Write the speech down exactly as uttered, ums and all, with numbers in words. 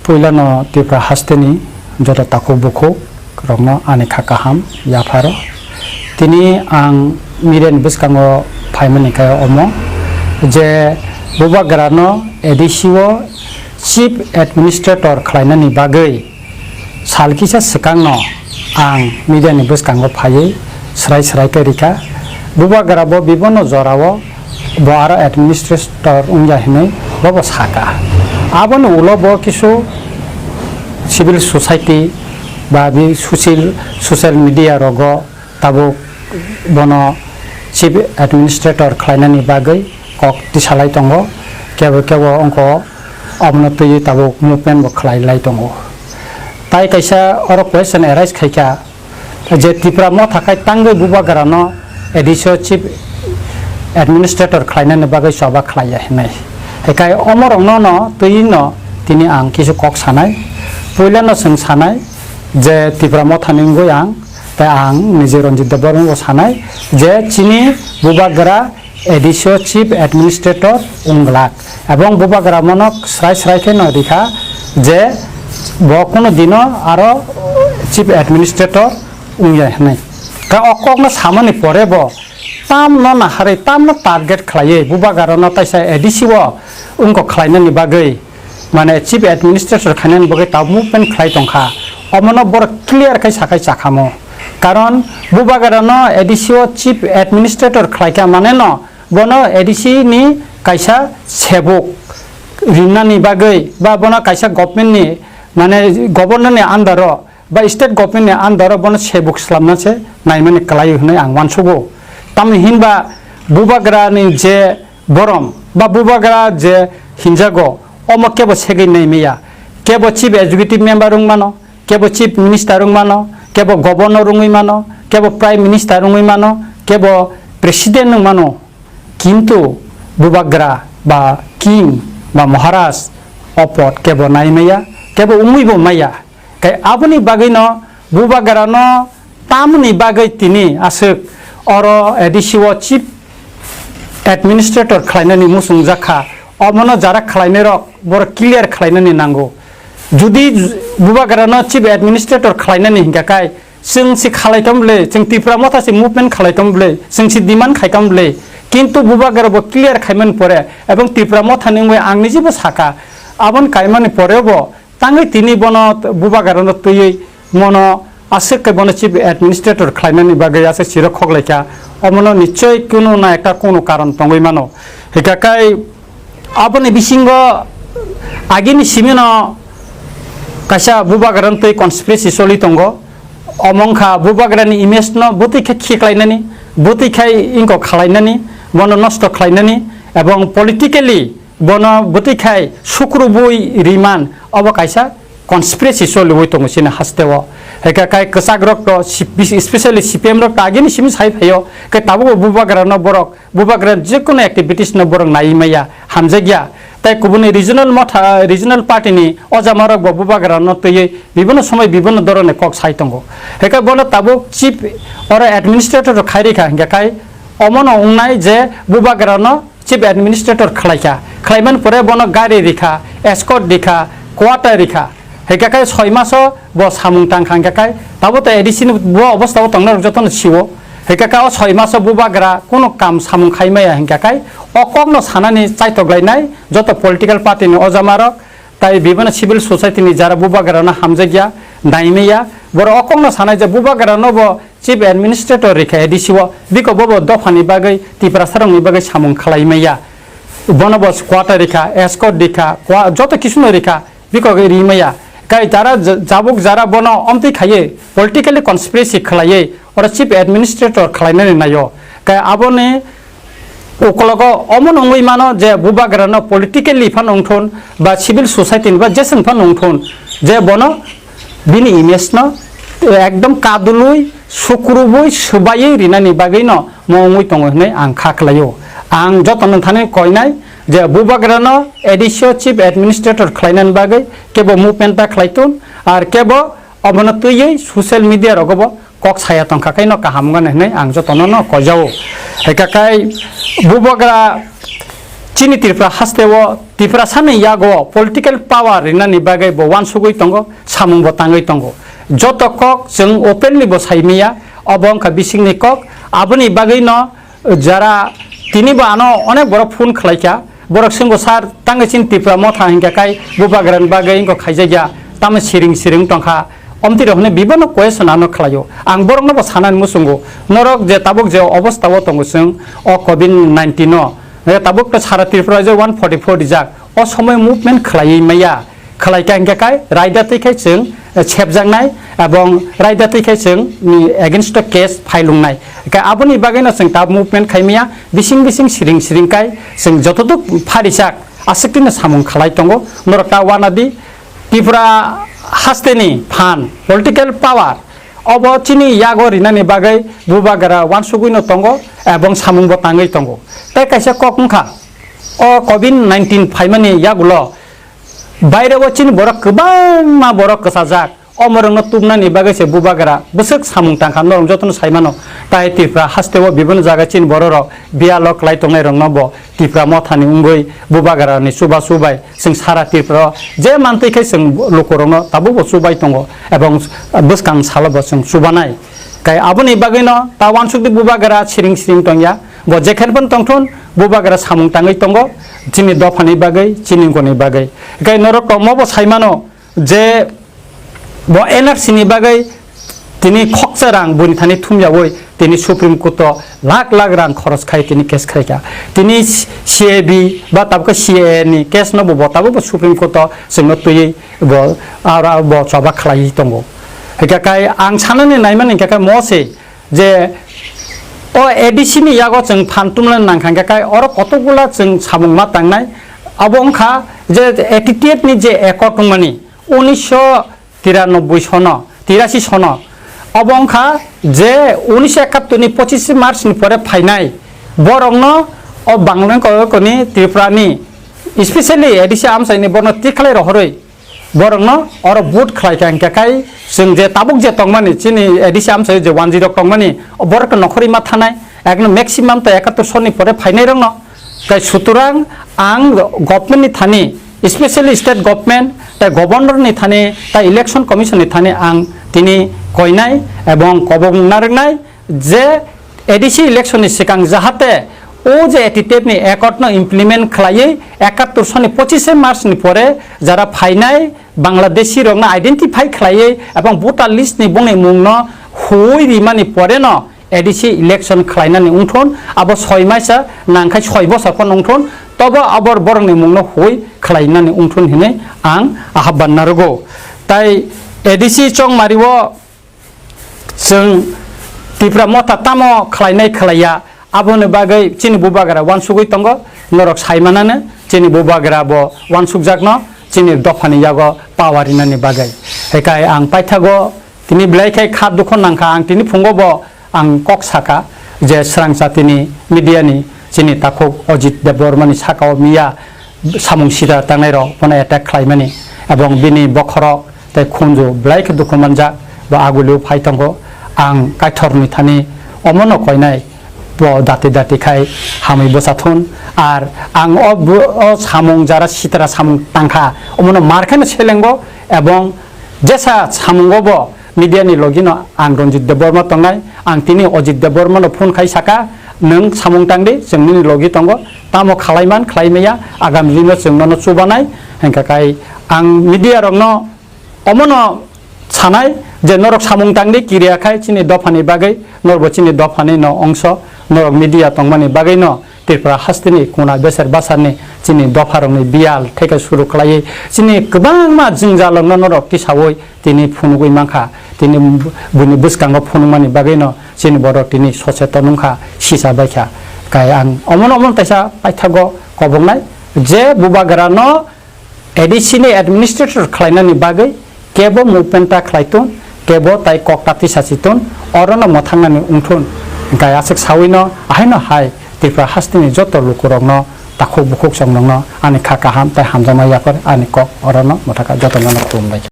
Puilano Tripura hasteni joto takhuk bukhuk rokno ani kha kaham yapharo. Tini ang media ni bwskango phaimani khe omo je Bubagrano A D C o Chief Administrator khlainani bagwi sal kisa swkangno ang media ni bwskango phaiwi swrai swrai khe rikha. Bubagra bo bibono jorao bo aro administrator wngya hinwi bobo saka. Aboni ulo bo kisu civil society ba bi social, social media rogo tabuk bono chief administrator khlainani bagwi kok tisalai tongo. Kebo kebo wngkho abono twiwi tabuk movement bo khlai lai tongo. Tai kaisa oro question arise khaikha, je Tipra Motha khai tangwi Bubagrano A D C o Chief Administrator khlainani bagwi choba khlaiya hinwi. Hikai omorokno no twi no tini ang kisu kok sanai. Puila no chwng sanai je Tipra Mothani wngwi ang, tei ang niji Ranjit Debbarma bo sanai je chini Bubagra A D C o Chief Administrator wng glak, ebong Bubagra mono srai srai khe no rikha je bo kuno dino aro Chief Administrator wngya hinwi. Khe o kokno samani pore bo tamno naharwi, tamno target khlaiwi Bubagrano taisa A D C o wngkok khlainani bagwi, mane Chief Administrator khainani bagwi tabuk pen khlai tongkha. Omono borok clear khai sakhai chakhamo. Karon Bubagrano A D C o Chief Administrator khlaikha mane no bono A D C ni kaisa sebuk rinani bagwi ba bono kaisa government ni, mane governor ni under o ba state government ni under o bono sebuk slamna se naimani kwlai hwnwi ang uansugo. Tamni hinba Bubagra ni je borom ba Bubagra je hinjago, omo kebo segwi naimaya. Kebo Chief Executive Member wng mano, kebo Chief Minister wng mano, kebo Governor wngwi mano, kebo Prime Minister wngwi mano, kebo President wng mano. Kintu Bubagra ba King ba Maharaj o pod kebo nai maya, kebo wngwi bo maya. Kai aboni bagwi no Bubagra no tamni bagwi tini aswk oro A D C o Chief Administrator khlainani muchungjak kha. Omono jara khlainai rok borok clear khlainani nango. Judi Bubagra no Chief Administrator khlainani hinkha kai, chwng si khalai tong bwle, chwng Tipra Motha si movement khalai tong bwle, chwng si demand khai tong bwle. Kintu Bubagra bo clear khaimani pore, ebong Tipra Motha ni wngwi ang niji bo saka, aboni kaimani pore bo tangwi tini bono Bubagra no twiwi mono aswk khe bono Chief Administrator khlainani bagwi aswk siro khoklaikha. Omono nichoi kunu na ekta kunu karon tongwi mano. Hika kai aboni bisingo agini simino kaisa Bubagra no twi conspiracy choli tongo. Omo wngkha Bubagrani image no bwtwi khe khiklainani, bwtwi khai ingkok khalainani, bono nosto khlainani, ebong politically bono bwtwi khai sukrubui riman, obo kaisa conspiracy choliwi tongo chini hasteo. Heka kai kwchak rok to, especially C P M rok to agini simi sai phaio, khe tabukbo Bubagra no borok Bubagra jekunu activities no borok nai maya, hamjakya. Tai kubuni regional motha, regional party ni ojama rok bo Bubagra no twiwi bibinno somoi bibinno dhoroner kok sai tongo. Heka bono tabuk chief oro administrator rok khai rikha, hingkha kai omono wngnai je Bubagra no chief administrator khlaikha. Khlaimani pore bono gari rikha, escort rikha, quarter rikha. Hingkha khe soi maso bo samung tang kha, hingkha khe tabo to A D C ni bo obostha o tongnai rok jotono sio. Hingkha khe o soi maso Bubagra kunu kam samung khai maya, hingkha khe o kokno sanani chaitok lainai joto political party ni ojama rok, tai bibinno civil society ni jara Bubagra no hamjakya, nai maya, borok o kokno sanai je Bubagra no bo chief administrator rikha A D C o, biko bobo dophani bagwi, Tiprasa rokni bagwi samung khlai maya. Bono bo quarter rikha, escort rikha, kwa-, joto kisuno rikha, biko ri maya. Kai jara j-, jabuk jara bono omtwi khaiwi, politically conspiracy khlaiwi, oro chief administrator khlainani naio. Kai aboni ukologo omo nungwi mano je Bubagra no politically phano wngthun, ba civil society ni ba jeswng phano wngthun, je bono bini image no ekdom kadulwi, sukrubwi, swbaiwi rinani bagwi no mo wngwi tongo hinwi ang kha khlaio. Ang jotono thani koinai je Bubagra no A D C o chief administrator khlainani bagwi kebo movement ta khlaitun, ar kebo obono twiwi social media rogo bo kok saya tongkha khe no kaham wngani hinwi ang jotono no koijao. Heka kai Bubagra chini Tripura haste o Tiprasa ni yago political power rinani bagwi bo uansugwi tongo, samung bo tangwi tongo. Joto kok chwng openly bo sai maya, obo wngkha bisingni kok. Aboni bagwino jara tini bo ano onek borok phone khlaikha, borok swngo, "Sir, tangwi chini Tipra motha hinkha khai bubagrani bagwi wngkha khaijakya, tamo siring siring tongkha." Omtwi rok hwnwi bibano question ano khlaio. Ang borokno bo sanani muchungo, norok je tabuk je obostha o tongo chwng o covid nineteen no, eh, tabuk to sara Tripura je one forty four rijak, o somoi movement khlaiwi maya, khlaikha hinkha khai raida twi khai chwng, eh, sepjaknai, ebong raida twi khai chwng ni against o case file wngnai. Khe aboni bagwino chwng ta movement khai maya, bising bising siring siring khai chwng jototok pharisak aswk tino samung khlai tongo, norok ta uanadi. Tripura hasteni phan, political power, obo chini yago rinani bagwi bubagra uansugwino tongo ebong samungbo tangwi tongo. Tei kaisa kok wngkha, o covid nineteen phaimani yagulo baireo chini borok kwbangma borok kwchajak, omorokno tubnani bagwi se bubagra bwswk samung tangkha, norok jotono saimano. Tai Tripura hasteo bibinno jaga chini bororok biyalo kwlai tongnairokno bo Tipra mothani wngwi bubagrani chubachu bai chwng sara Tripura o je mantwi khe chwng lukurokno tabukbo chubai tongo, ebong bwskang salobo chwng chubanai. Kai aboni bagwino ta uansukdi bubagra siring siring tongya, bo jekhen phano tongthun, bubagra samung tangwi tongo chini dophani bagwi, chini wngkoni bagwi. Kai norok tongmobo saimano je bo N R C ni bagwi tini khoksa rang boni thani thumyawi tini Supreme Court o lakh lakh rang khoros khai tini case khaikha. Tini C A B ba tabukhe C A A ni case no bo, bo tabukbo Supreme Court o chwngno twiwi bo aro bo choba khlaiwi tongo. Hwnkhe kai ang sanani naimani hwnkhe kai mo se je o A D C ni yago chwng phan tumlai nangkha hwnkhe kai oro kotokgula chwng samung ma tangnai. Abo wngkha je A T T F ni je accord wngmani, unisho tiranoboi sono, tirasi sono. Obo wngkha je unisho ekattor ni pochis March ni pore phainai borokno o Bangla koni Tripura ni, especially A D C amchaini borokno tikhlai rohorwi borokno oro vote khlai kha, hwnkhe kai chwng je tabuk je tongmani chini A D C amchai je one zero tongmani, o borok nokhorwi ma thanai, ekno maximum to ekattor sonni pore phainai rokno. Kai sutorang ang government ni thani, especially state government, tai governor ni thani, tai election commission ni thani ang tini koinai ebong kobong narwknai je A D C election ni swkang jahate o je A T T F ni accord no implement khlaiwi ekattor sonni pochis March ni pore jara phainai Bangladeshi rokno identify khlaiwi ebong voter list ni bongni mungno huwi rimani pore no A D C election khlainani wngthun, abo soi maisa nangkhai soi bosor phano wngthun, tobo abor borokni mungno huwi khlainani wngthun hinwi ang ahapban narwgo. Tai A D C chongmari o chwng Tipra motha tamo khlainai khlaiya, aboni bagwi chini bubagra uansugwi tongo, norok sai manano chini bubagra bo uansukjakno chini dophani yago power rinani bagwi. Hekai ang paithago tini belai khe kha dukho nangkha, ang tini phungo bo ang kok saka je srangsa tini media ni chini takhuk Ajit Debbarma ni sakao miya samung sida tangnai rok bono attack khlaimani ebong bini bokhorok tei khunju belai khe dukhu manjak, bo agulio phai tongo. Ang Kaitor ni thani omono koinai bo dati dati khai hamwi bwsa thun, ar ang o bo-, o samung jara sitra samung tangkha omono mar khe no selengo ebong jesa samungo bo media ni logi no ang Ranjit Debbarma tongnai, ang tini Ajit Debbarma no phone khai saka, "Nwng samung tang di, chwng nini logi tongo, tamo khalai man, khlai maya, agam dino chwng nono chubanai." Hwnkha kai ang media rok no omono sanai je norok samung tang di, kiriya khai chini dopha ni bagwi, norbo chini dopha ni no ongso, norok media tongmani bagwi no Tripura hasteni kuna beser basarni chini dopharokni biyal theke suru khlaiwi chini kwbangma jwngjalrokno norok tisaui tini phunugwi mankha. Tini buini bwskango phunukmani bagwino chini borok tini soseton wngkha, sisa baikha. Kai ang omono omono taisa paithago koboknai je bubagrano A D C ni administrator khlainani bagwi kebo movement ta khlai tun, kebo tai kok ta tisa si tun, orono mwthangnani wngthun. Hwnkhe aswk sawino ahaino hai Tripura hasteni joto lukurokno, takhuk bukhuk chongrokno ani kha kaham tei hamjakma yapar ani kok orono mwthaka jotono khulumlai.